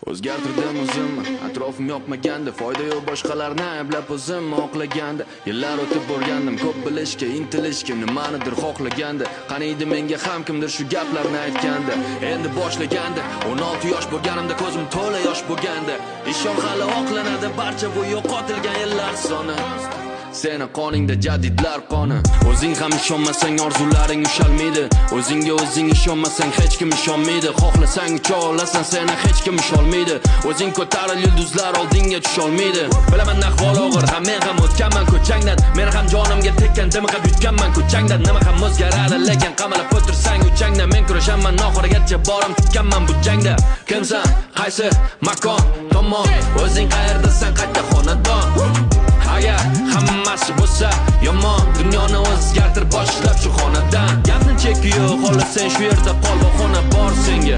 O'zgartirdim o'zimni, atrofim yoqmaganda, foyda yo'q boshqalarni ayblab o'zimni oqlaganda. Yillar o'tib o'rgandim ko'p bilishga, intilishga, nimanidir xohlaganda. Qaniydi menga ham kimdir shu gaplarni aytganda. Endi boshlaganda 16 yosh bo'lganimda ko'zim to'la yosh bo'lganda. Ishon hali oqlanadi barcha bu yo'qotilgan yillar soni. Seni qoningda jadidlar qoni. O'zing ham ishonmasang orzularing ushalmaydi. O'zingga o'zing ishonmasang hech kim ishonmaydi. Xohlasang ucha olasan, seni hech kim usholmaydi. O'zing ko'taril, yulduzlar oldingga tusholmaydi. Bilaman ahvol og'ir, ham men ham o'tganman ko'changdan. Men ham jonimga tekkan, dimiqib yutganman ko'changdan. Nima ham o'zgaradi, lekin qamalib o'tirsang uchangdan. Men kurashaman oxirigacha, borim tutganman bu jangda. Kimsan, qaysi makon, tomon, o'zing qayerdasan, qayta xonadon. Agar hammasi bo'lsa yomon, dunyoni o'zgartir boshlab shu xonadan. Gapni cheki yo'q, xohlasang shu yerda qol, bahona bor senga.